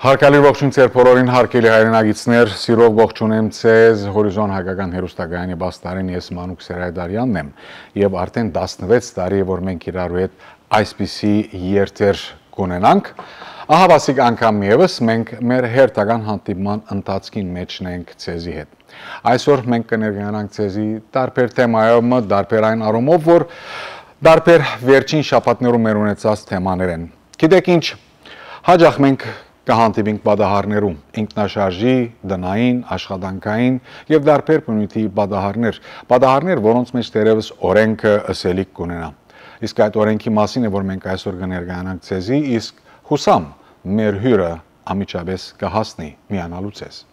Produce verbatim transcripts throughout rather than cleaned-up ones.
Հարգելի ողջույն ձեր բոլորին, հարգելի հայրենակիցներ, սիրով ողջունեմ ձեզ Հորիզոն հայկական հեռուստակայանի պաստարին, ես Մանուկ Սերայդարյանն եմ, եւ արդեն տասնվեց տարի է, որ մենք իրարու հետ այսպիսի երթեր կունենանք։ Ահա, ասիկ անգամ եւս մենք մեր հերթական հանդիպման ընթացքին մեջն ենք ձեզի հետ։ Այսօր մենք կներկայանանք ձեզի տարբեր թեմայով մը, տարբեր այն առումով, որ տարբեր վերջին շաբաթներու մեր ունեցած թեմաներ են։ Գիտեք ինչ, հաճախ մենք կհանդիպենք պատահարներու, ինքնաշարժի, տնային, աշխատանքային եւ տարբեր բնույթի պատահարներ, պատահարներ, որոնց մեջ թերեւս օրենքը ըսելիք կունենայ։ Իսկ այդ օրենքի մասին է, որ մենք այսօր կներկայանանք ձեզի, իսկ յուսամ մեր հիւրը անմիջապէս կհասնի միանալու ձեզ։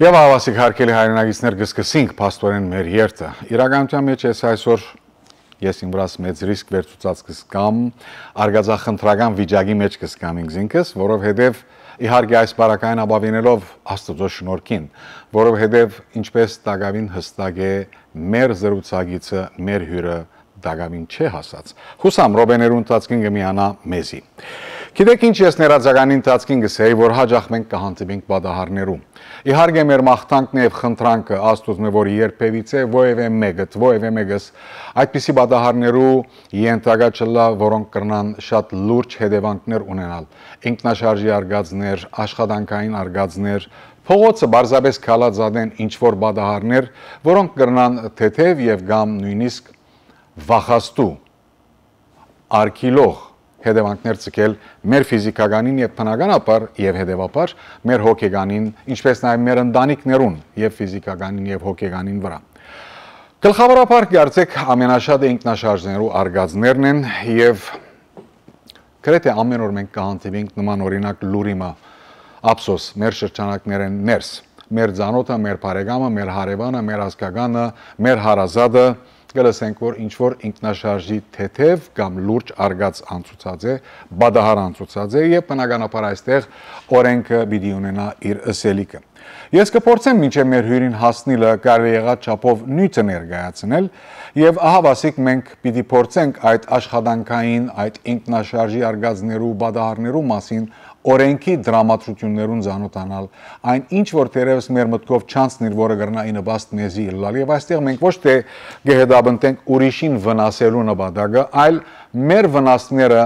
Եվ ահա, ասիկ, հարգելի հայրենակիցներ, կսկսենք փաստորեն մեր երթը։ Իրականության մեջ ես այսօր, ես իմ վրաս մեծ ռիսկ վերցուցած կսկամ, արկածախնդրական վիճակի մեջ կսկամ ինքզինքս, որովհետև, իհարկե, այս բարակային ապավինելով Աստուծոյ շնորհքին, որովհետև, ինչպես տակաւին հստակ է, մեր զրուցակիցը, մեր հիւրը տակաւին չէ հասած։ Յուսամ րոպեներու ընթացքին կը միանայ մեզի։ Գիտեք ինչ, ես ներածականին ընթացքին կսեի, որ հաճախ մենք կհանդիպենք պատահարներու։ Իհարկե, մեր մաղթանքն է եւ խնդրանքը Աստուծմէ, որ երբեւիցէ որեւէ մեկը, որեւէ մեկս այդպիսի պատահարներու ենթակայ չըլլայ, որոնք կրնան շատ լուրջ հետեւանքներ ունենալ, ինքնաշարժի արկածներ, աշխատանքային արկածներ, փողոցը պարզապէս քալած ատեն ինչ որ պատահարներ, որոնք կրնան թեթեւ եւ կամ նոյնիսկ վախաստու, արգիլող հետեւանքներ ցկել մեր ֆիզիքականին եւ բնականաբար եւ հետեւաբար մեր հոգեկանին, ինչպես նաեւ մեր ընտանիքներուն եւ ֆիզիքականին եւ հոգեկանին վրայ։ Գլխաւորաբար, կարծեք, ամենաշատը ինքնաշարժներու արկածներն են եւ գրեթէ ամեն օր մենք կհանդիպենք նման օրինակ լուրի մը, ափսոս, մեր շրջանակներէն ներս, մեր ծանօթը, մեր բարեկամը, մեր հարեւանը, մեր ազգականը, մեր հարազատը, կը լսենք, որ ինչ որ ինքնաշարժի թեթեւ կամ լուրջ արկած անցուցած է, պատահար անցուցած է եւ բնականաբար այստեղ օրենքը պիտի ունենայ իր ըսելիքը։ Ես կփորձեմ մինչեւ մեր հիւրին հասնիլը կարելի եղած չափով նիւթը ներկայացնել եւ ահա, ասիկ, մենք պիտի փորձենք այդ աշխատանքային, այդ ինքնաշարժի արկածներու, պատահարներու մասին օրենքի դրամատրութիւններուն ծանօթանալ, այն ինչ որ թերեւս մեր մտքով չանցնիր, որը կրնայ ի նպաստ մեզի ըլլալ։ Եւ այստեղ մենք ոչ թէ կը հետապնդենք ուրիշին վնասելու նպատակը, այլ մեր վնասները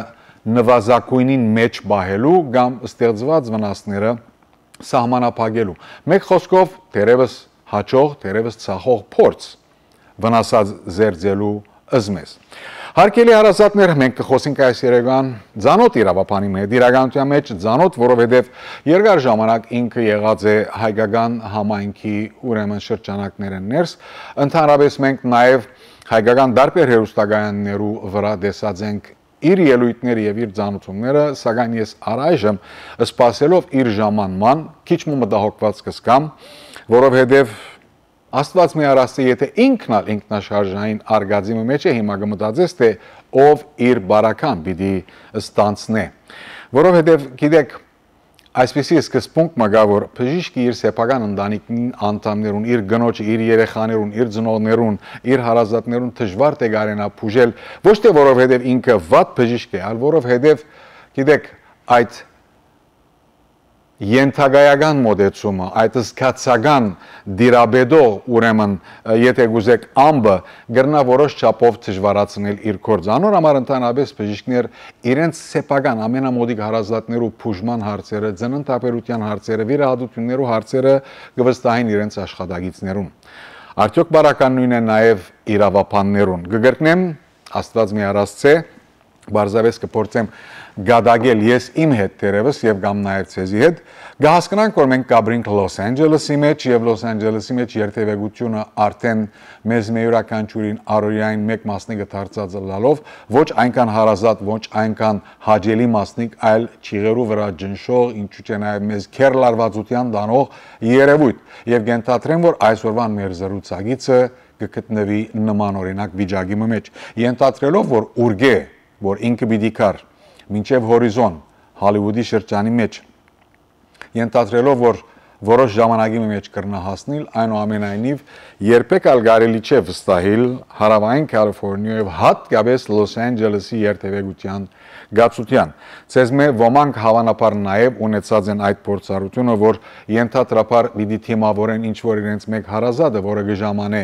նուազագոյնին մէջ պահելու կամ ստեղծուած վնասները սահմանափակելու։ Մէկ խօսքով, թերեւս յաջող, թերեւս ցախող փորձ վնասած զերծելու զմեզ։ Հարգելի հարազատներ, մենք կխօսենք այս երեկոյան ծանօթ իրաւաբանի մը հետ, իրականության մեջ ծանօթ, որովհետեւ երկար ժամանակ ինքը եղած է հայկական համայնքի, ուրեմն, շրջանակներէն ներս։ Ընդհանրապէս մենք նաեւ հայկական տարբեր հեռուստակայաններու վրայ տեսած ենք իր ելոյթները եւ իր ծանոթումները, սակայն ես առայժմ, սպասելով իր ժամանման, քիչ մը մտահոգուած կսկամ, որովհետեւ Աստուած մի առաստի, եթէ ինքն ալ ինքնաշարժային արգածի մը մէջ է, հիմա կը մտածես, թէ ով իր բարական պիտի ստանցնէ։ Որովհետեւ, գիտեք, այսպիսի սկզբունք մը կայ, որ բժիշկը իր սեփական ընտանիքին անդամներուն, իր կնոջը, իր երեխաներուն, իր ծնողներուն, իր հարազատներուն դժուար թէ կարենայ բուժել, ոչ թէ որովհետեւ ինքը վատ բժիշկ է, այլ որովհետեւ, գիտեք, այդ ենթակայական մոտեցումը, այդ զգացական տիրապետող, ուրեմն, եթէ կուզեք, ամպը կրնայ որոշ չափով դժուարացնել իր գործը։ Անոր համար ընդհանրապէս բժիշկներ իրենց սեփական ամենամօտիկ հարազատներու բուժման հարցերը, ծննդաբերության հարցերը, վիրահատություններու հարցերը կը վստահին իրենց աշխատակիցներուն։ Արդեօք բարական նոյնն է նաեւ իրաւաբաններուն։ Կը կրկնեմ, Աստուած մի առաստի, պարզապէս կը փորձեմ գատակել ես իմ հետ թերեւս եւ կամ նաեւ ձեզի հետ, կը հասկնանք, որ մենք կապրինք Լոս Անջելեսի մեջ, եւ Լոս Անջելեսի մեջ երթեւեկութիւնը արդեն մեզ մէ յուրաքանչիւրին առօրեային մէկ մասնիկը դարձած ըլլալով, ոչ այնքան հարազատ, ոչ այնքան հաճելի մասնիկ, այլ ճիղերու վրայ ճնշող, ինչու՞ չէ, նաեւ մեզ քեր լարվածության տանող երեւոյթ։ Եւ կ'ենթադրեմ, որ այսօրվան մեր զրուցակիցը կը գտնուի նման օրինակ վիճակի մը մէջ, ենթադրելով որ ուրկէ որ ինքը պիտի գար մինչեւ հորիզոն Հոլիվուդի շրջանի մէջ, ենթադրելով որ որոշ ժամանակի մը մէջ կրնայ հասնիլ, այնուամենայնիվ երբեք ալ կարելի չէ վստահիլ Հարաւային Քալիֆորնիոյ եւ յատկապես Լոս Անջելեսի երթեւեկութեան կացութեան։ Ձեզմէ ոմանք հաւանաբար նաեւ ունեցած են այդ փորձառութիւնը, որ ենթադրաբար պիտի դիմաւորեն ինչ որ իրենց մէկ հարազատը, որը կը ժամանէ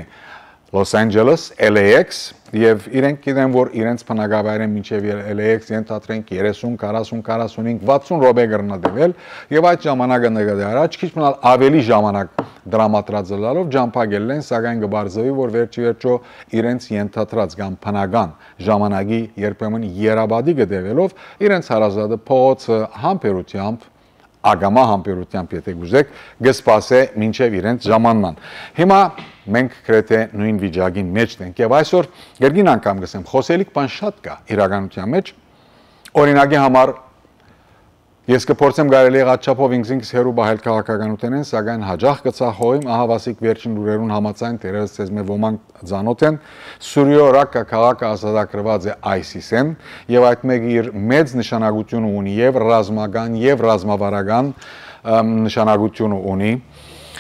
Լոս Անջելես, L A X, եւ իրենք գիտեն որ իրենց բնակավայրէն մինչեւ L A X, ենթադրենք, երեսուն, քառասուն, քառասունհինգ, վաթսուն րոպէ կրնայ տեւել, եւ այդ ժամանակը նկատի առաջ քիչ մնալ ավելի ժամանակ դրամատրած ըլլալով ճամբայ կ'ելլեն, սակայն կը պարզուի որ վերջի վերջո իրենց ենթադրած կամ բնական ժամանակի երբեմն երաբադի կը տեւելով իրենց հարազատը փողոցը համբերությամբ, ակամա համբերությամբ, եթե կուզեք, կը սպասէ մինչեւ իրենց ժամանման։ Հիմա մենք գրեթէ նոյն վիճակին մէջ ենք, եւ այսօր կրկին անգամ կ'ըսեմ, խօսելիք բան շատ կայ իրականութեան մէջ։ Օրինակի համար, ես կը փորձեմ կարելի եղած չափով ինքզինքս հեռու պահել քաղաքականութենէն, սակայն յաճախ կը ցախողիմ, ահաւասիկ վերջին լուրերուն համաձայն, թերեւս ձեզմէ ոմանք ծանօթ են, Սուրիոյ Ռակկա քաղաքը ազատագրուած է ISIS-էն, եւ այդ մէկը իր մեծ նշանակութիւնը ունի, եւ ռազմական, եւ ռազմավարական, ըմ, նշանակութիւնը ունի։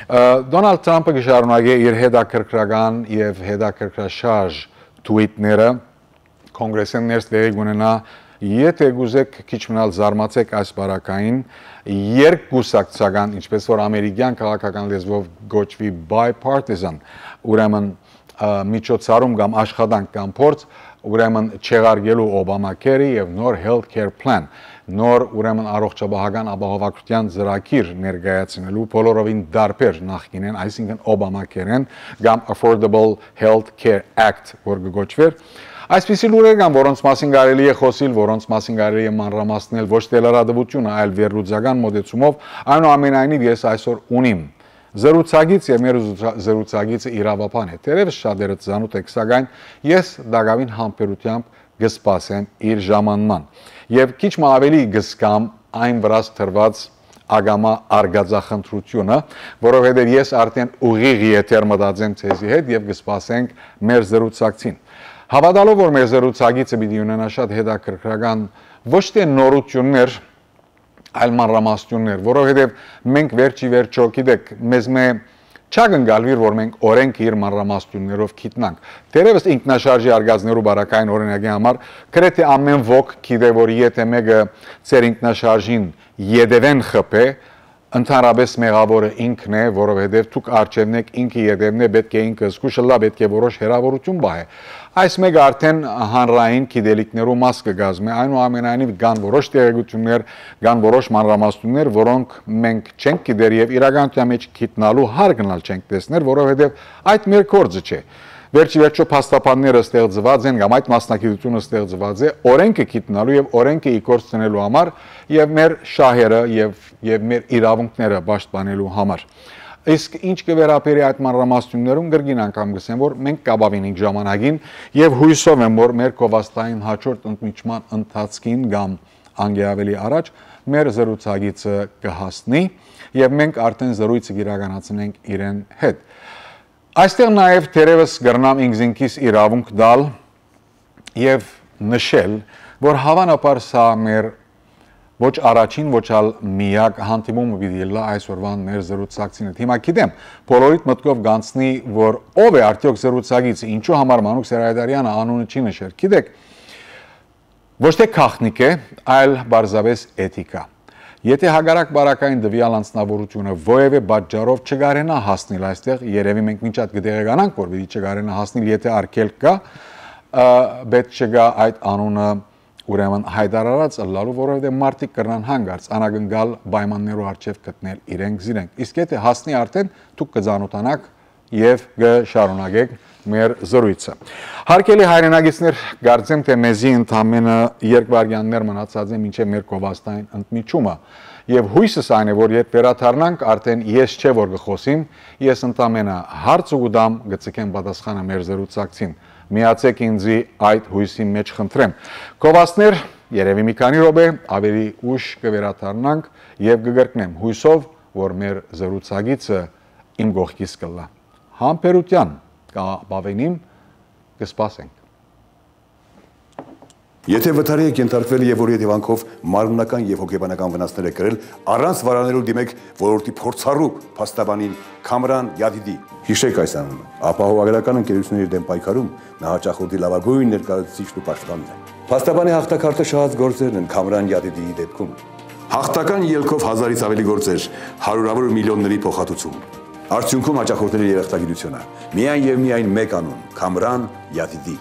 Ը, Դոնալդ Թրամփը կը շարունակէ իր հետաքրքրական եւ հետաքրքրաշարժ թուիթները, Կոնգրեսէն ներս տեղի կունենայ, եթե կուզեք քիչ մնալ զարմացեք այս բարակային, երկկուսակցական, ինչպես որ ամերիկյան քաղաքական լեզուով կոչուի, bipartisan, ուրեմն, ը, միջոցառում կամ աշխատանք կամ փորձ, ուրեմն չեղարկելու Obamacare-ը եւ նոր health care plan, նոր, ուրեմն, առողջապահական ապահովագրության ծրագիր ներկայացնելու, բոլորովին տարբեր նախկինէն, այսինքն Obamacare-էն կամ Affordable Health Care Act, որ կը կոչուէր։ Այսպիսի լուրեր կան, որոնց մասին կարելի է խօսիլ, որոնց մասին կարելի է մանրամասնել ոչ թե լրատվությունը, այլ վերլուծական մոտեցումով, այնուամենայնիվ ես այսօր ունիմ զրուցակից, եւ մեր զրուցա-, զրուցակիցը իրաւաբան է։ Թերեւս շատերը ծանօթ եք, սակայն ես տակաւին համբերությամբ կը սպասեմ իր ժամանման։ Եւ քիչ մը ավելի կը զգամ այն վրաս դրուած ակամա արկածախնդրութիւնը, որովհետեւ ես արդեն ուղիղ եթեր մտածեմ ձեզի հետ եւ կը սպասենք մեր զրուցակցին։ Հաւատալով որ մեր զրուցակիցը պիտի ունենայ շատ հետաքրքրական ոչ թե նորութիւններ, այլ մանրամասնութիւններ, որովհետեւ մենք վերջի վերջո, գիտեք, մեզմէ չակնկալուիր որ մենք օրէնքը իր մանրամասնութիւններով գիտնանք։ Թերեւս ինքնաշարժի արկածներու բարակային օրինակի համար գրեթէ ամէն ոք գիտէ որ եթե մէկը ձեր ինքնաշարժին ետեւէն խփէ, ընդհանրապէս մեղաւորը ինքն է, որովհետեւ դուք առջեւն եք, ինքը ետեւն է, պէտք է ինքը զգուշ ըլլայ, պէտք է որոշ հեռաւորութիւն պահէ։ Այս մէկը արդեն հանրային գիտելիքներու մաս կը կազմէ, այնուամենայնիվ կան որոշ տեղեկութիւններ, կան որոշ մանրամասնութիւններ, որոնք մենք չենք գիտեր եւ իրականութեան մէջ գիտնալու հարկ ալ չենք տեսներ, որովհետեւ այդ մեր գործը չէ։ Վերջի վերջո փաստաբանները ստեղծուած են կամ այդ մասնագիտությունը ստեղծուած է օրէնքը գիտնալու եւ օրէնքը ի գործ դնելու համար եւ մեր շահերը եւ, եւ մեր իրաւունքները պաշտպանելու համար։ Իսկ ինչ կը վերաբերի այդ մանրամասնություններուն, կրկին անգամ կ'ըսեմ որ մենք կ'ապավինենք ժամանակին եւ յուսով եմ որ մեր կովաստային հաջորդ ընդմիջման ընթացքին կամ անկէ ավելի առաջ մեր զրուցակիցը կը հասնի եւ մենք արդեն զրույցը կ'իրականացնենք իրեն հետ։ Այստեղ նաեւ թերեւս կրնամ ինքզինքիս իրաւունք տալ եւ նշել, որ հաւանաբար սա մեր ոչ առաջին, ոչ ալ միակ հանդիպումը պիտի ըլլայ այսօրվան մեր զրուցակցին հետ։ Հիմա գիտեմ, բոլորիդ մտքով կանցնի որ ով է արդեօք զրուցակիցը, ինչու համար Մանուկ Սերայդարյանը անունը չի նշեր։ Գիտեք, ոչ թե գաղտնիք է, այլ պարզապէս էթիկա։ Եթե հակառակ բարակային տուեալ անձնաւորութիւնը որեւէ պատճառով չկարենայ հասնիլ այստեղ, երեւի մենք մինչ այդ կը տեղեկանանք որ պիտի չկարենայ հասնիլ, եթե արգելք կայ, ը, պէտք չկայ այդ անունը ուրեմն յայտարարած ըլլալու, որովհետեւ մարդիկ կրնան հանկարծ անակնկալ պայմաններու առջեւ գտնել իրենք զիրենք։ Իսկ եթե հասնի արդեն, դուք կը ծանօթանաք եւ կը շարունակեք մեր զրույցը։ Հարգելի հայրենակիցներ, կարծեմ թէ մեզի ընդամենը երկվայրկեաններ մնացած է մինչեւ մեր կովաստային ընդմիջումը, եւ յոյսս այն է որ երբ վերադառնանք, արդեն ես չէ որ կը խօսիմ, ես ընդամենը հարց ու կու տամ, կը ձգեմ պատասխանը մեր զրուցակցին։ Միացեք ինձի այդ յոյսին մէջ, խնդրեմ։ Կովաստներ, երեւի մի քանի րոպէ, ավելի ուշ կը վերադառնանք եւ կը կրկնեմ, յոյսով որ մեր զրուցակիցը իմ կողքիս կ'ըլլայ։ Համբերութեան կապաւինիմ, կը սպասենք։ Եթե վթարի եք ենթարկվել եւ որ հետեւանքով մարմնական եւ հոգեբանական վնասներ եք կրել, առանց վարանելու դիմեք ոլորտի փորձառու փաստաբանին Քամրան Յադիդի։ Յիշեք այս անունը։ Ապահովագրական ընկերությունների դեմ պայքարում նա հաճախորդի լաւագոյն ներկայացուցիչն ու պաշտպանն է։ Փաստաբանի յաղթաքարտը շահած գործերն են Քամրան Յադիդիի դեպքում։ Հաղթական ելքով հազարից աւելի գործեր, հարիւրաւոր միլիոնների փոխհատուցում։ Արդիւնքում հաճախորդների երախտագիտությունը։ Միայն եւ միայն մէկ անուն՝ Քամրան Յադիդի։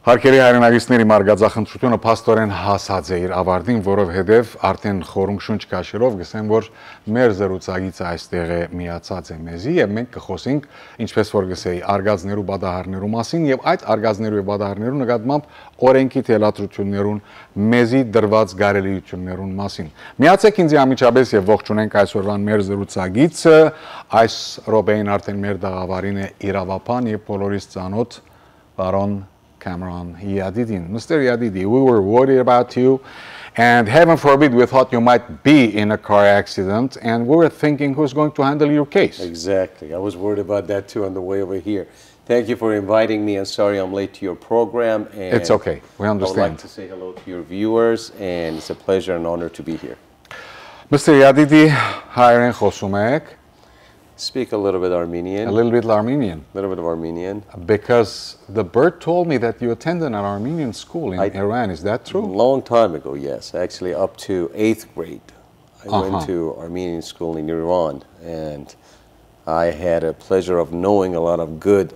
Հարգելի հայրենակիցներ, իմ արկածախնդրութիւնը փաստօրէն հասած է իր աւարտին, որովհետեւ արդեն խորունկ շունչ քաշելով կ'ըսեմ, որ մեր զրուցակիցը այստեղ է միացած է մեզի եւ մենք կը խօսենք, ինչպես որ կ'ըսէի, արկածներու պատահարներու մասին եւ այդ արկածներու եւ պատահարներու նկատմամբ օրէնքի թելադրութիւններուն, մեզի տրուած կարելիութիւններուն մասին։ Միացէք ինձի անմիջապէս եւ ողջունենք այսօրուան մեր զրուցակիցը, այս րոպեին արդեն մեր տաղաւարին է իրաւաբան եւ բոլորիս ծանօթ պարոն Քամրան Յադիդին։ Միսթեր Յադիդի, we were worried about you, and heaven forbid, we thought you might be in a car accident, and we were thinking who's going to handle your case. Exactly. I was worried about that too on the way over here. Thank you for inviting me, and sorry I'm late to your program. And It's okay. We I would like understand. to say hello to your viewers, and it's a pleasure and honor to be here. Միսթեր Յադիդի, հայերեն խօսում եք։ Speak a little bit Armenian. A little bit Armenian. A little bit of Armenian. Because the bird told me that you attended an Armenian school in I Iran. Is that true? Long time ago, yes. Actually, up to eighth grade, I Uh-huh. went to Armenian school in Iran, and I had a pleasure of knowing a lot of good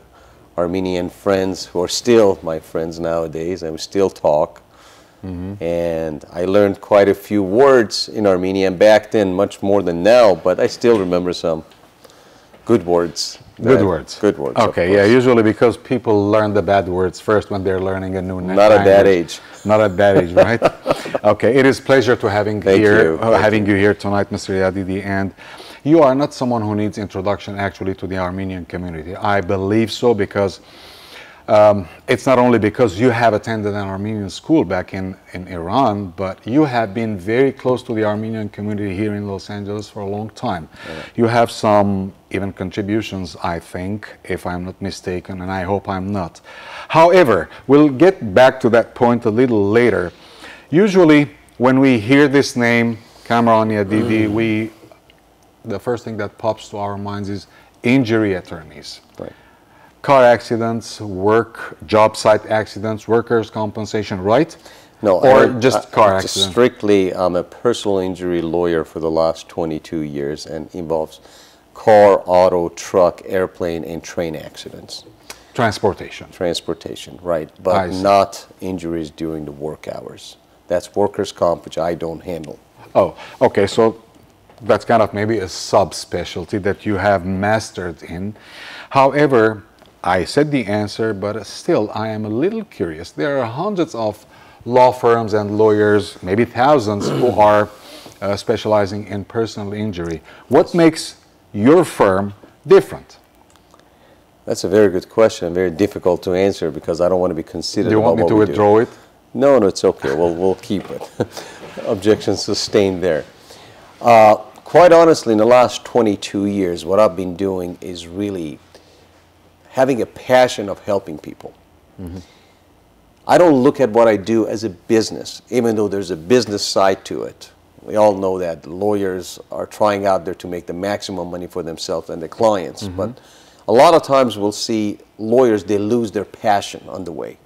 Armenian friends who are still my friends nowadays, and we still talk. Mm-hmm. And I learned quite a few words in Armenian back then, much more than now, but I still remember some good words. Good That- words. Good words, of Okay, yeah, course. usually because people learn the bad words first when they're learning a new na- Not at that language. age. Not at that age, right? Okay, it is pleasure to having Thank here, you. uh, Thank having you. you here tonight, Mr. Ýadidi, and you are not someone who needs introduction actually to the Armenian community. I believe so because um, it's not only because you have attended an Armenian school back in, in Iran, but you have been very close to the Armenian community here in Los Angeles for a long time. You have some even contributions, I think, if I'm not mistaken, and I hope I'm not. However, we'll get back to that point a little later. Usually, when we hear this name, Kamran Ýadidi, we the first thing that pops to our minds is injury attorneys. Right. Car accidents, work, job site accidents, workers' compensation, right? No, Or I- just I- car it's accidents? Strictly, I'm a personal injury lawyer for the last twenty-two years and involves car, auto, truck, airplane, and train accidents. Transportation. Transportation, right, but I see. not injuries during the work hours. That's workers' comp, which I don't handle. Oh, okay. So that's kind of maybe a subspecialty that you have mastered in. However, I said the answer, but still, I am a little curious. There are hundreds of law firms and lawyers, maybe thousands, who are uh, specializing in personal injury. What makes your firm different? That's a very good question, very difficult to answer because I don't want to be considered Do you about want me what to we do. withdraw it? No, no, it's okay. We'll, we'll keep it. Objection sustained there. Uh, quite honestly, in the last twenty-two years, what I've been doing is really having a passion of helping people. I don't look at what I do as a business, even though there's a business side to it. We all know that lawyers are trying out there to make the maximum money for themselves and their clients, but a lot of times we'll see lawyers, they lose their passion on the way.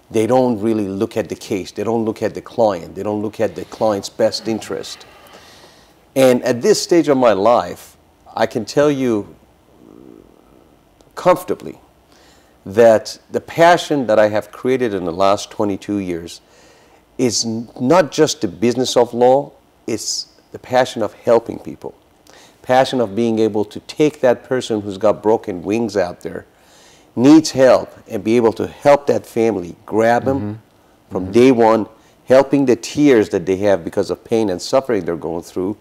They don't really look at the case. They don't look at the client. They don't look at the client's best interest. And at this stage of my life, I can tell you comfortably that the passion that I have created in the last twenty-two years is n- not just the business of law, it's the passion of helping people. Passion of being able to take that person who's got broken wings out there, needs help, and be able to help that family, grab him from day one, helping the tears that they have because of pain and suffering they're going through.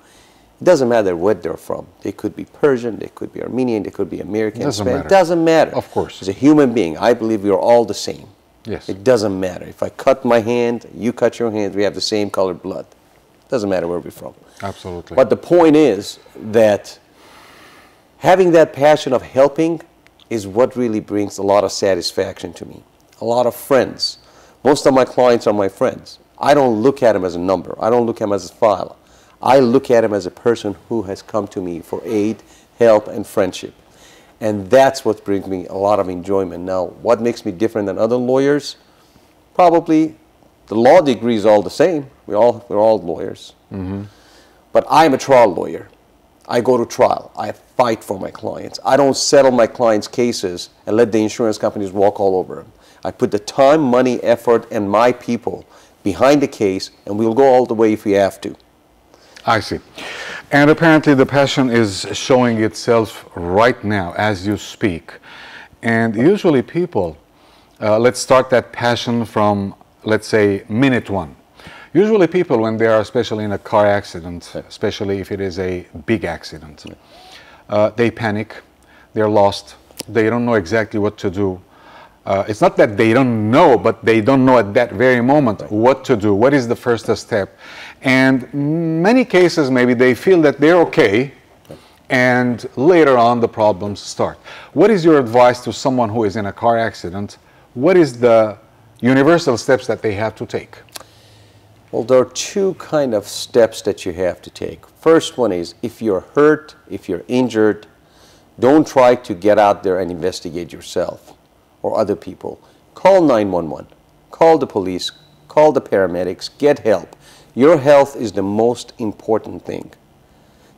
It doesn't matter where they're from. They could be Persian, they could be Armenian, they could be American, Doesn't Spanish. matter. It doesn't matter. Of course. As a human being, I believe we are all the same. Yes. It doesn't matter. If I cut my hand, you cut your hand, we have the same colored blood. Doesn't matter where we're from. Absolutely. But the point is that having that passion of helping is what really brings a lot of satisfaction to me. A lot of friends. Most of my clients are my friends. I don't look at them as a number. I don't look at them as a file. I look at them as a person who has come to me for aid, help, and friendship. And that's what brings me a lot of enjoyment. Now, what makes me different than other lawyers? Probably the law degree is all the same. We all, we're all lawyers. But I'm a trial lawyer. I go to trial. I fight for my clients. I don't settle my clients' cases and let the insurance companies walk all over them. I put the time, money, effort, and my people behind the case, and we'll go all the way if we have to. I see. And apparently, the passion is showing itself right now as you speak. And usually, people, uh, let's start that passion from, let's say, minute one. Usually, people, when they are especially in a car accident, especially if it is a big accident, uh, they panic, they're lost, they don't know exactly what to do. Uh, it's not that they don't know, but they don't know at that very moment what to do. What is the first step? And many cases, maybe they feel that they're okay, and later on the problems start. What is your advice to someone who is in a car accident? What is the universal steps that they have to take? Well, there are two kind of steps that you have to take. First one is, if you're hurt, if you're injured, don't try to get out there and investigate yourself or other people. Call nine one one, call the police, call the paramedics, get help. Your health is the most important thing.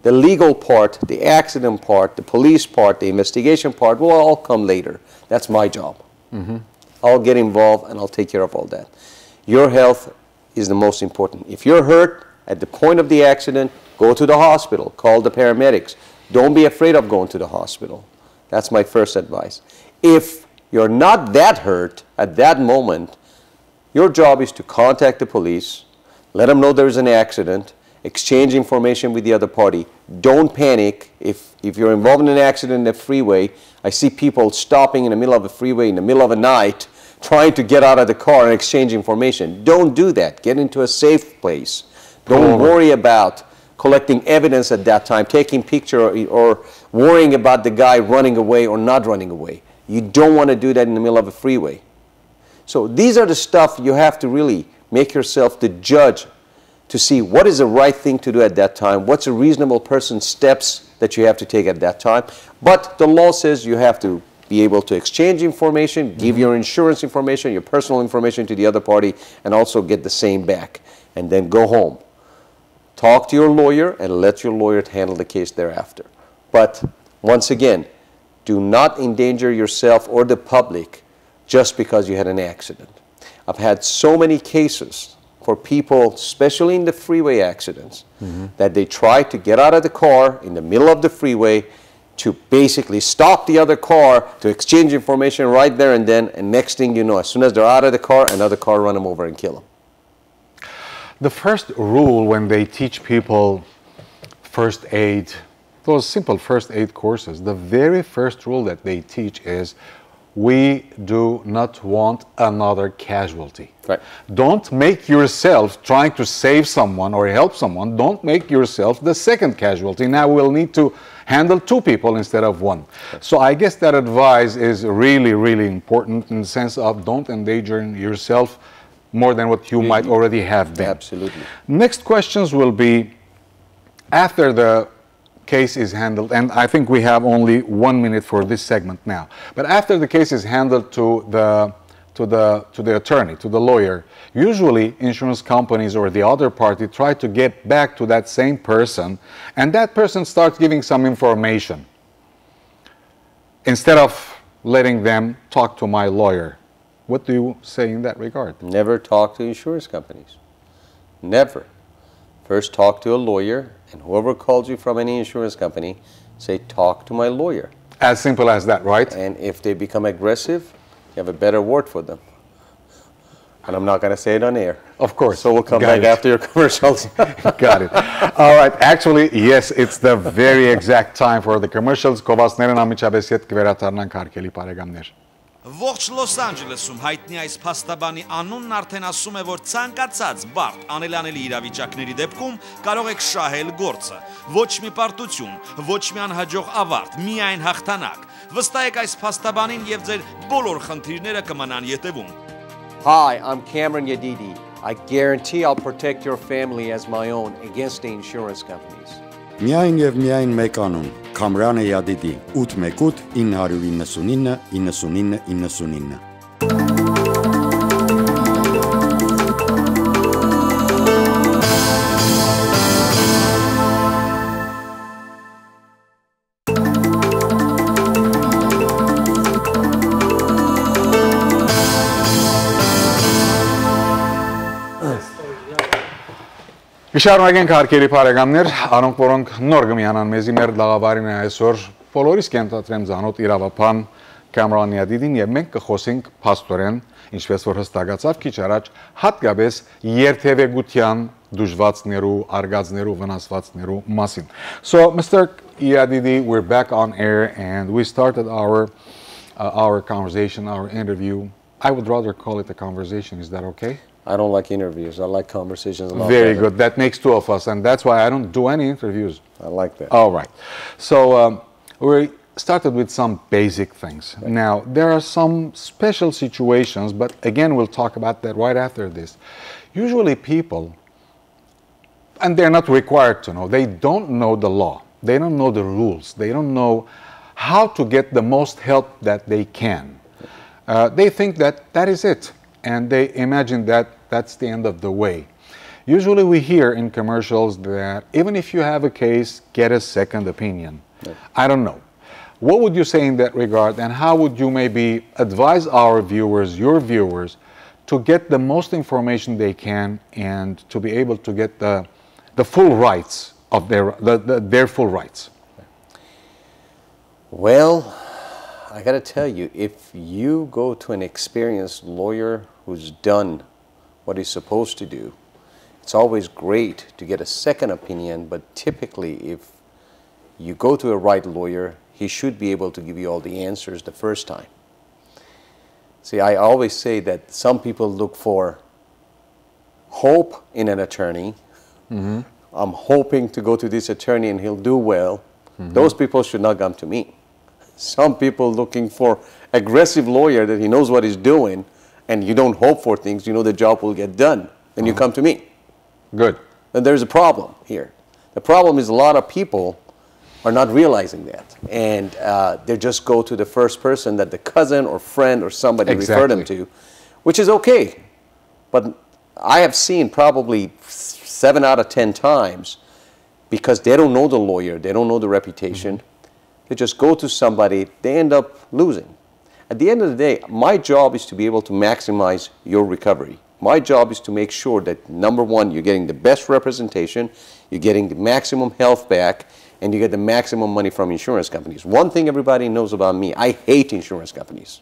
The legal part, the accident part, the police part, the investigation part will all come later. That's my job. I'll get involved and I'll take care of all that. Your health is the most important. If you're hurt at the point of the accident, go to the hospital, call the paramedics. Don't be afraid of going to the hospital. That's my first advice. If you're not that hurt at that moment, your job is to contact the police, let them know there's an accident, exchange information with the other party. Don't panic. If, if you're involved in an accident in the freeway, I see people stopping in the middle of a freeway in the middle of the night trying to get out of the car and exchange information. Don't do that. Get into a safe place. Don't worry about collecting evidence at that time, taking picture or, or worrying about the guy running away or not running away. You don't want to do that in the middle of a freeway. So these are the stuff you have to really make yourself the judge to see what is the right thing to do at that time, what's a reasonable person's steps that you have to take at that time. But the law says you have to be able to exchange information, give your insurance information, your personal information to the other party, and also get the same back, and then go home. Talk to your lawyer and let your lawyer handle the case thereafter. But once again, do not endanger yourself or the public just because you had an accident. I've had so many cases for people, especially in the freeway accidents, that they try to get out of the car in the middle of the freeway to basically stop the other car to exchange information right there and then. And next thing you know, as soon as they're out of the car, another car run them over and kill them. The first rule when they teach people first aid, those simple first aid courses, the very first rule that they teach is we do not want another casualty. Right. Don't make yourself trying to save someone or help someone, don't make yourself the second casualty. Now we'll need to handle two people instead of one. So I guess that advice is really, really important in the sense of don't endanger yourself more than what you might already have been. Absolutely. Next questions will be after the case is handled, and I think we have only one minute for this segment now. But after the case is handled to the to the to the attorney, to the lawyer, usually insurance companies or the other party try to get back to that same person, and that person starts giving some information instead of letting them talk to my lawyer. What do you say in that regard? Never talk to insurance companies. Never. First talk to a lawyer, and whoever calls you from any insurance company, say, "Talk to my lawyer." As simple as that, right? And if they become aggressive, you have a better word for them. And I'm not going to say it on air. Of course. So we'll come Got back it. After your commercials. Got it. All right. Actually, yes, it's the very exact time for the commercials. Կովասներն անմիջապէս հետ կվերադառնան, կարգելի բարեկամներ։ Ողջ Լոս Անջելեսում հայտնի այս փաստաբանի անունն արդեն ասում է, որ ցանկացած բարդ անելանելի իրավիճակների դեպքում կարող եք շահել գործը։ Ոչ մի պարտություն, ոչ մի անհաջող ավարտ, միայն հաղթանակ։ Վստահեք այս փաստաբանին, եւ ձեր բոլոր խնդիրները կմնան ետևում։ Hi, I'm Cameron Yadidi. I guarantee I'll protect your family as my own against the insurance companies. Միայն եւ միայն մեկ անուն՝ Քամրանը Յադիդի, ութ մէկ ութ ինը հարիւր իննսունինը իննսունինը իննսունինը։ Կշարունակենք, հարգելի բարեկամներ, անոնք, որոնք նոր կմիանան մեզի, մեր լաղավարին է այսօր, բոլորիս կենթադրեմ ծանոթ իրավաբան Կամրան Յադիդին, եւ մենք կխոսենք փաստորեն, ինչպես որ հստակացաւ քիչ առաջ, հատկապես երթեւեկության դժուարություններու, արգածներու, վնասվածքներու մասին։ So, Mister Յադիդի, we're back on air and we started our, uh, our conversation, our interview. I would rather call it a conversation. Is that okay? I don't like interviews. I like conversations a lot Very better. Good. That makes two of us, and that's why I don't do any interviews. I like that. All right. So, um, we started with some basic things. Now, there are some special situations, but again, we'll talk about that right after this. Usually, people, and they're not required to know, they don't know the law, they don't know the rules, they don't know how to get the most help that they can. Uh, they think that that is it, and they imagine that that's the end of the way. Usually, we hear in commercials that even if you have a case, get a second opinion. I don't know. What would you say in that regard, and how would you maybe advise our viewers, your viewers, to get the most information they can and to be able to get the, the full rights of their, the, the, their full rights? Well, I got to tell you, if you go to an experienced lawyer who's done what he's supposed to do, it's always great to get a second opinion, but typically, if you go to a right lawyer, he should be able to give you all the answers the first time. See, I always say that some people look for hope in an attorney. I'm hoping to go to this attorney and he'll do well. Those people should not come to me. Some people looking for aggressive lawyer that he knows what he's doing, and you don't hope for things, you know the job will get done, and you come to me. Good. Then there's a problem here. The problem is a lot of people are not realizing that, and uh, they just go to the first person that the cousin or friend or somebody referred them Exactly. To, which is okay. But I have seen probably seven out of ten times, because they don't know the lawyer, they don't know the reputation, they just go to somebody, they end up losing. At the end of the day, my job is to be able to maximize your recovery. My job is to make sure that, number one, you're getting the best representation, you're getting the maximum health back, and you get the maximum money from insurance companies. One thing everybody knows about me, I hate insurance companies.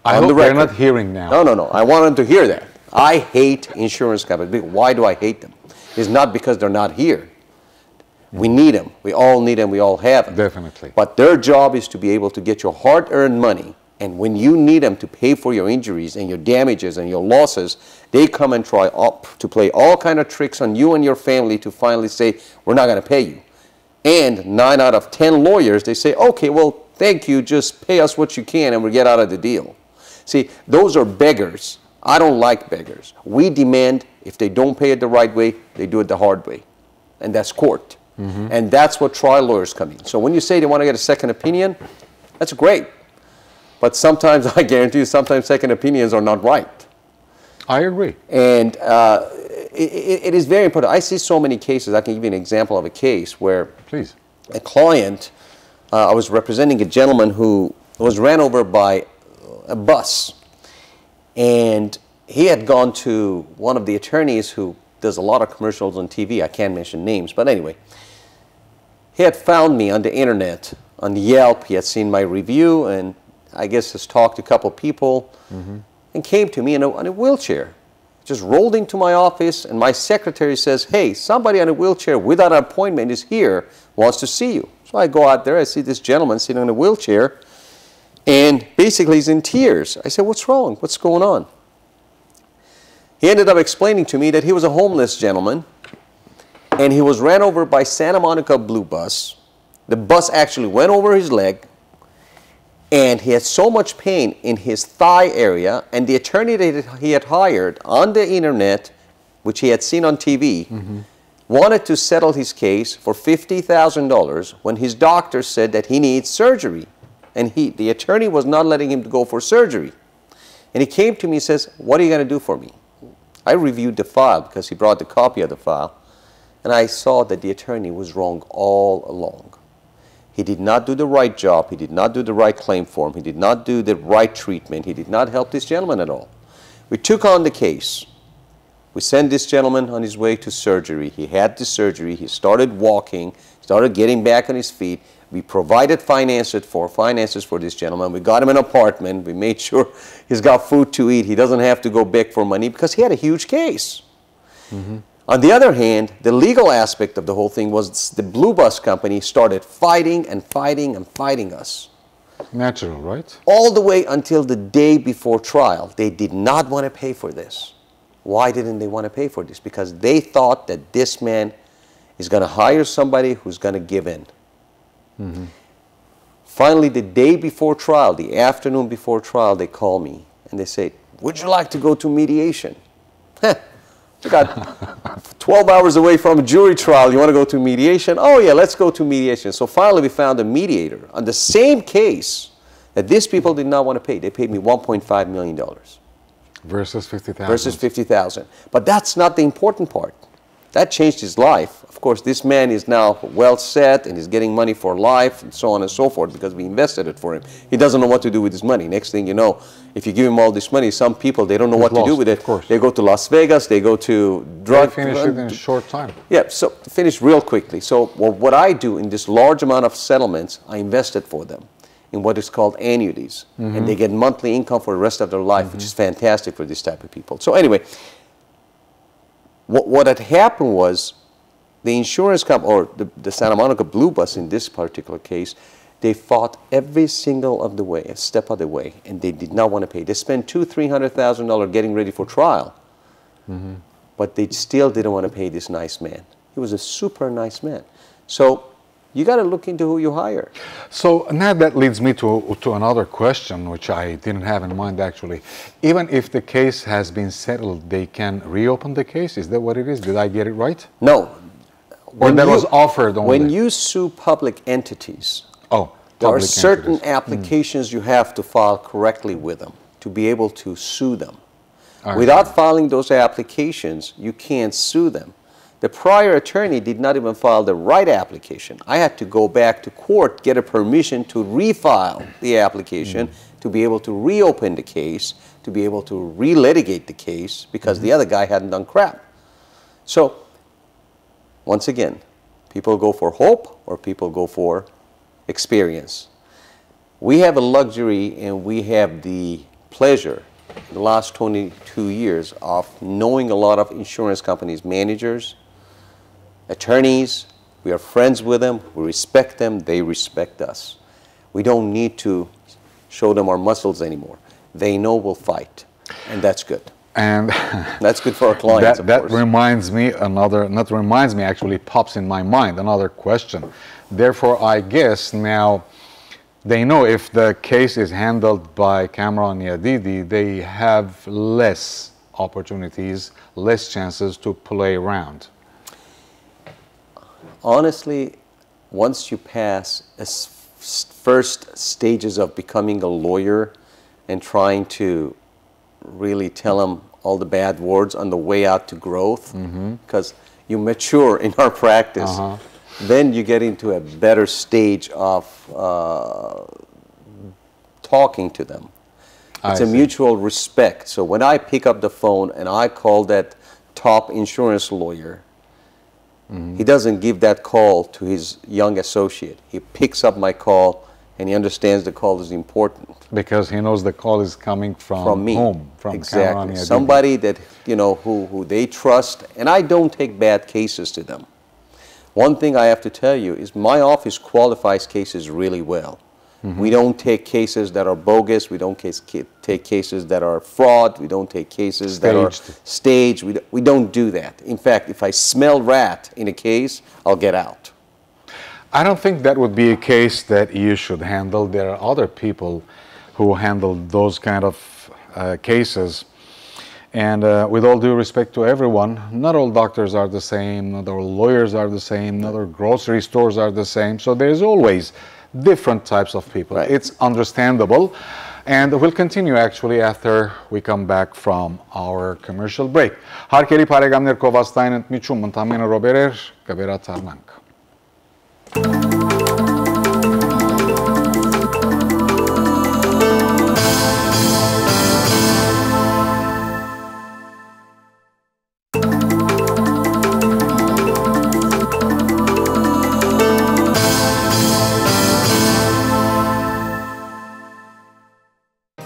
I On hope the they're record. Not hearing now. No, no, no. I want them to hear that. I hate insurance companies. Be- Why do I hate them? It's not because they're not here. We need them. We all need them. We all have them. Definitely. But their job is to be able to get your hard-earned money. And when you need them to pay for your injuries and your damages and your losses, they come and try up to play all kind of tricks on you and your family to finally say, "We're not going to pay you." And nine out of ten lawyers, they say, "Okay, well, thank you. Just pay us what you can and we'll get out of the deal." See, those are beggars. I don't like beggars. We demand if they don't pay it the right way, they do it the hard way. And that's court. And that's what trial lawyers come in. So when you say they want to get a second opinion, that's great. But sometimes, I guarantee you, sometimes second opinions are not right. I agree. And uh, it, it, it is very important. I see so many cases. I can give you an example of a case where Please. A client, uh, I was representing a gentleman who was ran over by a bus. And he had gone to one of the attorneys who does a lot of commercials on T V. I can't mention names, but anyway. He had found me on the internet, on Yelp. He had seen my review and I guess has talked to a couple people. and came to me in a, in a wheelchair. Just rolled into my office, and my secretary says, "Hey, somebody on a wheelchair without an appointment is here, wants to see you." So I go out there, I see this gentleman sitting in a wheelchair, and basically he's in tears. I said, "What's wrong? What's going on?" He ended up explaining to me that he was a homeless gentleman, and he was ran over by Santa Monica Blue Bus. The bus actually went over his leg, and he had so much pain in his thigh area, and the attorney that he had hired on the internet, which he had seen on T V, wanted to settle his case for fifty thousand dollars when his doctor said that he needs surgery. And he, the attorney was not letting him go for surgery. And he came to me and says, "What are you gonna do for me?" I reviewed the file because he brought the copy of the file, and I saw that the attorney was wrong all along. He did not do the right job. He did not do the right claim form. He did not do the right treatment. He did not help this gentleman at all. We took on the case. We sent this gentleman on his way to surgery. He had the surgery. He started walking, started getting back on his feet. We provided finances for, finances for this gentleman. We got him an apartment. We made sure he's got food to eat. He doesn't have to go beg for money because he had a huge case. On the other hand, the legal aspect of the whole thing was the Blue Bus Company started fighting and fighting and fighting us. Natural, right? All the way until the day before trial, they did not want to pay for this. Why didn't they want to pay for this? Because they thought that this man is gonna hire somebody who's gonna give in. Finally, the day before trial, the afternoon before trial, they call me and they say, "Would you like to go to mediation?" Huh. You got twelve hours away from a jury trial, you wanna go to mediation? Oh, yeah, let's go to mediation. So finally, we found a mediator on the same case that these people did not wanna pay. They paid me one point five million dollars Versus fifty thousand. Versus fifty thousand. But that's not the important part. That changed his life. Of course, this man is now well set and he's getting money for life and so on and so forth because we invested it for him. He doesn't know what to do with his money. Next thing you know, if you give him all this money, some people, they don't know what to do Lost, with it. Of course. They go to Las Vegas, they go to They drug. Finish it in a short time. Yeah, so finish real quickly. So wha- what I do in this large amount of settlements, I invest it for them in what is called annuities, and they get monthly income for the rest of their life, which is fantastic for this type of people. So anyway, what, what had happened was the insurance company, or the, the Santa Monica Blue Bus in this particular case, they fought every single of the way, a step of the way, and they did not want to pay. They spent two, three hundred thousand dollars getting ready for trial, but they still didn't want to pay this nice man. He was a super nice man. So you got to look into who you hire. So now that leads me to, to another question, which I didn't have in mind actually. Even if the case has been settled, they can reopen the case? Is that what it is? Did I get it right? No. Or that was offered only? When you sue public entities, Oh, there are public certain entities. Applications you have to file correctly with them to be able to sue them. I Without filing those applications, you can't sue them. The prior attorney did not even file the right application. I had to go back to court, get a permission to refile the application, to be able to reopen the case, to be able to relitigate the case because the other guy hadn't done crap. So, once again, people go for hope or people go for experience. We have a luxury and we have the pleasure in the last twenty-two years of knowing a lot of insurance companies, managers, attorneys. We are friends with them, we respect them, they respect us. We don't need to show them our muscles anymore. They know we'll fight, and that's good. And That's good for our clients, that, of that course. Reminds me another, not reminds me, actually pops in my mind another question. Therefore, I guess now they know if the case is handled by Cameron Yadidi, they have less opportunities, less chances to play around. Honestly, once you pass a s- s- first stages of becoming a lawyer and trying to really tell them all the bad words on the way out to growth, because you mature in our practice, Uh-huh. then you get into a better stage of uh, talking to them. I It's a see. Mutual respect. So when I pick up the phone and I call that top insurance lawyer, he doesn't give that call to his young associate. He picks up my call And he understands the call is important. Because he knows the call is coming from, from me. Whom? From exactly. Cameron Yadidi. Somebody that, you know, who, who they trust. And I don't take bad cases to them. One thing I have to tell you is my office qualifies cases really well. Mm-hmm. We don't take cases that are bogus. We don't case, take cases that are fraud. We don't take cases staged. That are staged. We, we don't do that. In fact, if I smell rat in a case, I'll get out. I don't think that would be a case that you should handle. There are other people who handle those kind of uh, cases. And uh, with all due respect to everyone, not all doctors are the same, not all lawyers are the same, not all grocery stores are the same. So there's always different types of people. Right. It's understandable. And we'll continue actually after we come back from our commercial break. Հարգելի բարեկամներ, կովաստային ընդմիջում ընդամենը ռոպերեր կվերադառնանք։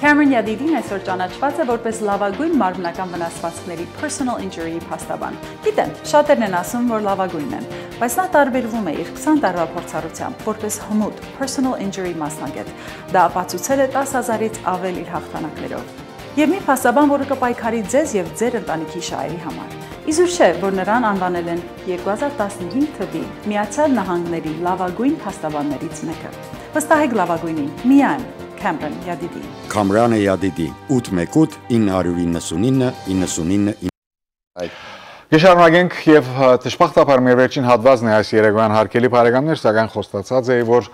Cameron Yadidin այսօր ճանաչված է որպես լավագույն մարմնական վնասվածքների personal injury-ի փաստաբան։ Գիտեմ, շատերն են ասում, որ լավագույնն են, բայց նա տարբերվում է իր քսան տարվա փորձառությամբ որպես հմուտ personal injury մասնագետ։ Դա ապացուցել է տասը հազարից ավել իր հաղթանակներով։ Եվ մի փաստաբան, որը կը պայքարի ձեզ եւ ձեր ընտանիքի շահերի համար։ Իզուր չէ, որ նրան անուանել են երկու հազար տասնհինգ թվին Միացյալ Նահանգների լավագույն փաստաբաններից մեկը։ Վստահեք լավագույնին, միայն Cameron Yadidi։ Cameron Yadidi, ութ մեկ ութ, ինը հարիւր իննսունինը, իննսունինը։ Կշարունակենք եւ ը, դժբախտաբար մեր վերջին հատվածն է այս երեկոյան, հարգելի բարեկամներ, սակայն խոստացած էի, որ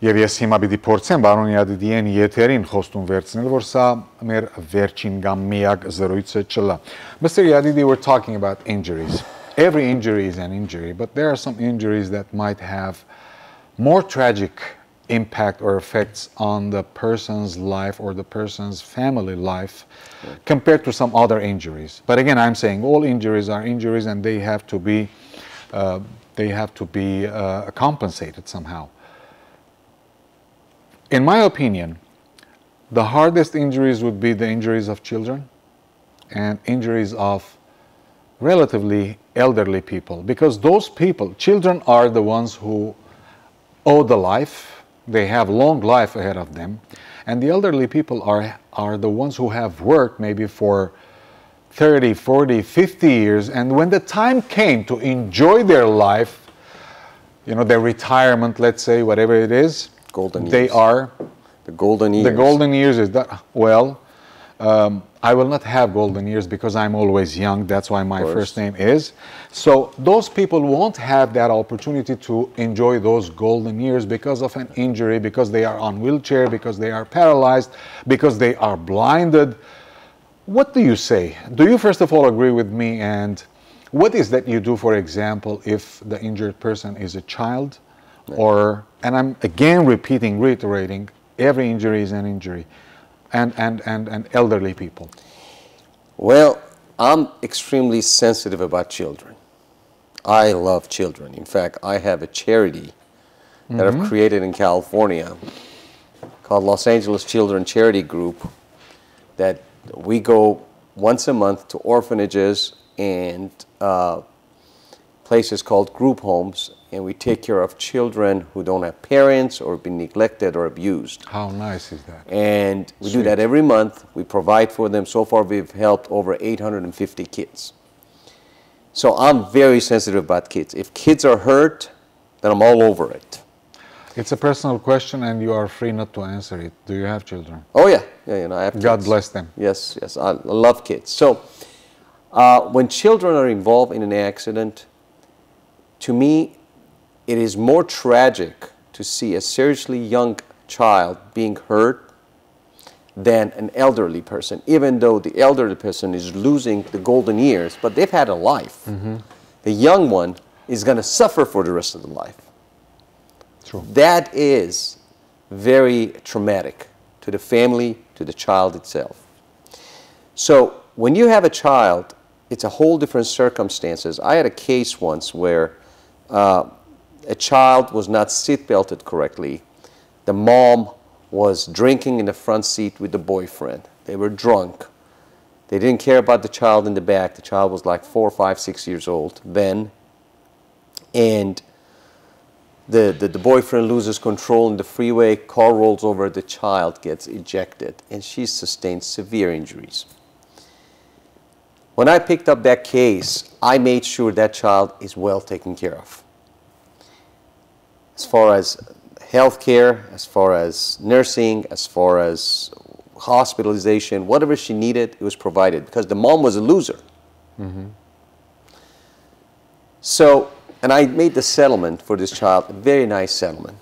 եւ ես հիմա պիտի փորձեմ պարոն Յադիդիեն եթերին խոստում վերցնել, որ սա մեր վերջին կամ միակ զրույցը չլա։ Mister Yadidi, we're talking about injuries. Every injury is an injury, but there are some injuries that might have more tragic impact or effects on the person's life or the person's family life compared to some other injuries. But again, I'm saying all injuries are injuries and they have to be, uh, they have to be uh, compensated somehow. In my opinion, the hardest injuries would be the injuries of children and injuries of relatively elderly people, because those people, children are the ones who owe the life, they have long life ahead of them, and the elderly people are, are the ones who have worked maybe for thirty, forty, fifty years, and when the time came to enjoy their life, you know, their retirement, let's say, whatever it is, golden they years. Are the golden years. The golden years is that, well, um, I will not have golden years because I'm always young. That's why my first name is. So those people won't have that opportunity to enjoy those golden years because of an injury, because they are on wheelchair, because they are paralyzed, because they are blinded. What do you say? Do you first of all agree with me? And what is that you do, for example, if the injured person is a child, or, and I'm again repeating, reiterating, every injury is an injury, and, and, and, and elderly people? Well, I'm extremely sensitive about children. I love children. In fact, I have a charity that I've created in California called Los Angeles Children Charity Group that we go once a month to orphanages and uh, places called group homes, and we take care of children who don't have parents or have been neglected or abused. How nice is that? And we do that every month. We provide for them. So far, we've helped over eight hundred fifty kids. So I'm very sensitive about kids. If kids are hurt, then I'm all over it. It's a personal question and you are free not to answer it. Do you have children? Oh, yeah. Yeah, you know, I have kids. God bless them. Yes, yes. I love kids. So uh, when children are involved in an accident, to me, it is more tragic to see a seriously young child being hurt than an elderly person, even though the elderly person is losing the golden years, but they've had a life. The young one is going to suffer for the rest of the life. True. That is very traumatic to the family, to the child itself. So when you have a child, it's a whole different circumstances. I had a case once where uh, a child was not seat belted correctly, The mom was drinking in the front seat with the boyfriend. They were drunk. They didn't care about the child in the back. The child was like four, five, six years old then. And the, the, the boyfriend loses control in the freeway, car rolls over, the child gets ejected, and she sustains severe injuries. When I picked up that case, I made sure that child is well taken care of. As far as healthcare, as far as nursing, as far as hospitalization, whatever she needed, it was provided because the mom was a loser. So, and I made the settlement for this child, a very nice settlement.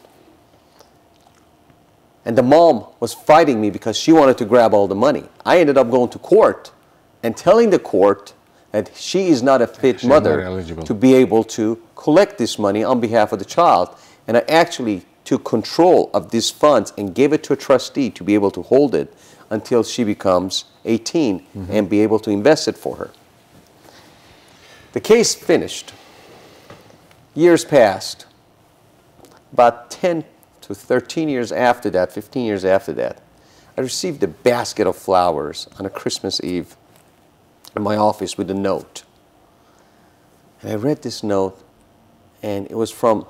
And the mom was fighting me because she wanted to grab all the money. I ended up going to court and telling the court that she is not a fit mother to be able to collect this money on behalf of the child. And I actually took control of these funds and gave it to a trustee to be able to hold it until she becomes eighteen and be able to invest it for her. The case finished. Years passed. About ten to thirteen years after that, fifteen years after that, I received a basket of flowers on a Christmas Eve in my office with a note. And I read this note, and it was from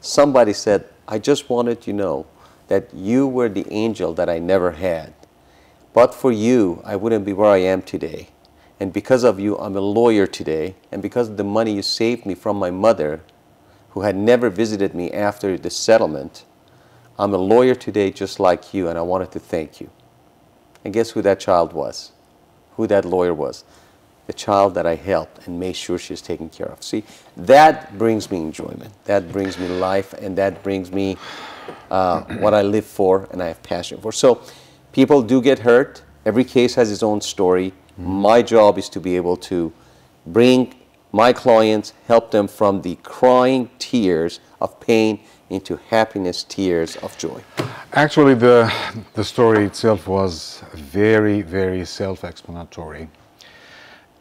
somebody said, "I just wanted you to know that you were the angel that I never had. But for you, I wouldn't be where I am today. And because of you, I'm a lawyer today. And because of the money you saved me from my mother, who had never visited me after the settlement, I'm a lawyer today just like you, and I wanted to thank you." And guess who that child was? Who that lawyer was? The child that I helped and made sure she's taken care of. See, that brings me enjoyment. That brings me life, and that brings me uh, what I live for and I have passion for. So people do get hurt. Every case has its own story. My job is to be able to bring my clients, help them from the crying tears of pain into happiness, tears of joy. Actually, the, the story itself was very, very self explanatory.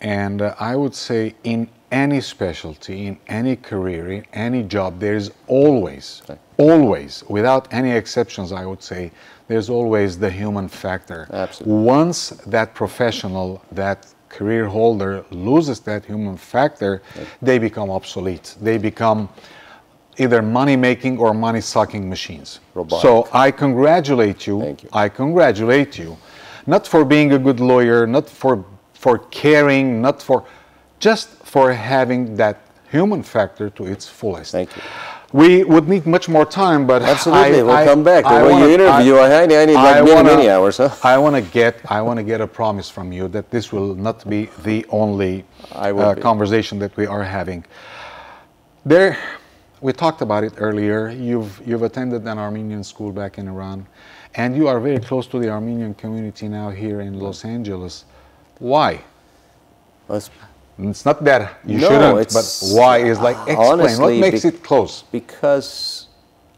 And uh, I would say, in any specialty, in any career, in any job, there is always, always, without any exceptions, I would say, there's always the human factor. Absolutely. Once that professional, that career holder loses that human factor, they become obsolete. They become either money making or money sucking machines. Robotic. So I congratulate you. Thank you. I congratulate you, not for being a good lawyer, not for for caring, not for just for having that human factor to its fullest. Thank you. We would need much more time, but absolutely, I, we'll I, come back. I when wanna, you interview, I, I, I need like I many, wanna, many hours. Huh? I want to get, I want to get a promise from you that this will not be the only uh, conversation that we are having. There, we talked about it earlier. You've you've attended an Armenian school back in Iran, and you are very close to the Armenian community now here in Los Angeles. Why? It's not that you no, shouldn't, but why is like explain honestly, what makes be- it close? Because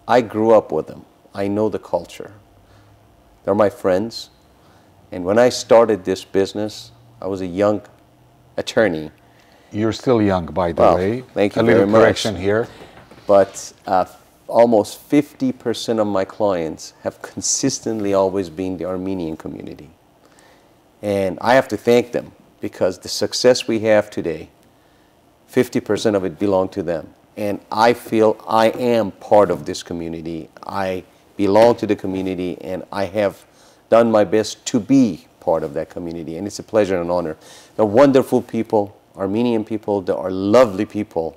I grew up with them. I know the culture. They're my friends, and when I started this business, I was a young attorney. You're still young, by the well, way. Thank you a very little much. Correction here, but uh, almost fifty percent of my clients have consistently always been the Armenian community. And I have to thank them because the success we have today, fifty percent of it belonged to them. And I feel I am part of this community. I belong to the community, and I have done my best to be part of that community. And it's a pleasure and an honor. They're wonderful people, Armenian people. They are lovely people.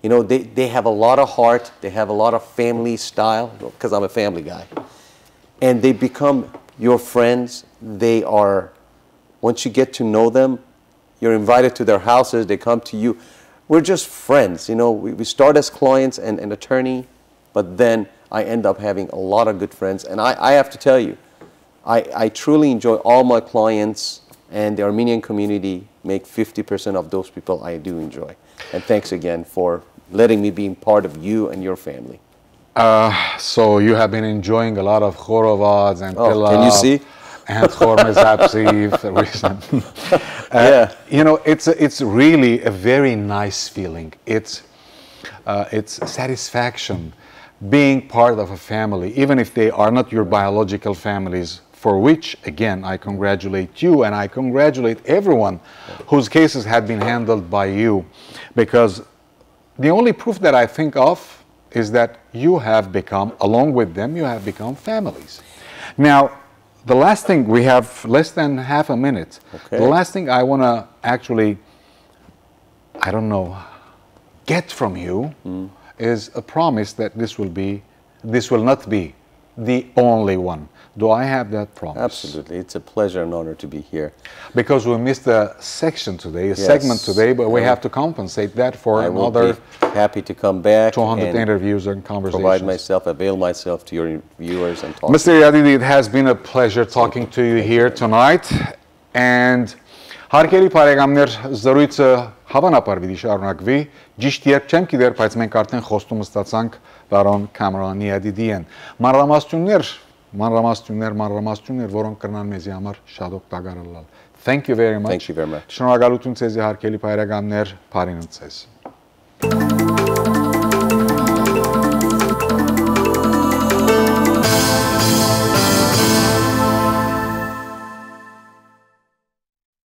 You know, they, they have a lot of heart. They have a lot of family style, because I'm a family guy. And they become your friends. They are, once you get to know them, you're invited to their houses, they come to you. We're just friends, you know. We, we start as clients and an attorney, but then I end up having a lot of good friends. And I, I have to tell you, I, I truly enjoy all my clients, and the Armenian community make fifty percent of those people I do enjoy. And thanks again for letting me be part of you and your family. Uh, so you have been enjoying a lot of chorovads and oh, pilaf. Can you see? And chormez apsiv recently. Uh, yeah. You know, it's a, it's really a very nice feeling. It's uh, it's satisfaction being part of a family, even if they are not your biological families, for which, again, I congratulate you and I congratulate everyone whose cases had been handled by you. Because the only proof that I think of is that you have become, along with them, you have become families. Now, the last thing, we have less than half a minute. Okay. The last thing I want to actually, I don't know, get from you is a promise that this will be, this will not be the only one. Do I have that promise? Absolutely. It's a pleasure and honor to be here. Because we missed a section today, a Yes. segment today, but we I- have to compensate that for I will another be happy to come back two hundred and interviews and provide conversations. myself, avail myself to your viewers and talk. Mister Yadidi, it has been a pleasure talking to you here tonight. And հարգելի բարեկամներ, զրույցը հավանաբար պիտի շարունակվի։ Ճիշտ երբ չեմ գիտեր, բայց մենք արդեն խոստումը ստացանք պարոն Քամրան Յադիդիեն։ Մանրամասնություններ, մանրամասնություններ, մանրամասնություններ, որոնք կրնան մեզի համար շատ օգտակար ըլլալ։ Thank you very much. Thank you very much. Շնորհակալություն ձեզի, հարգելի բարեկամներ, բարին ձեզ։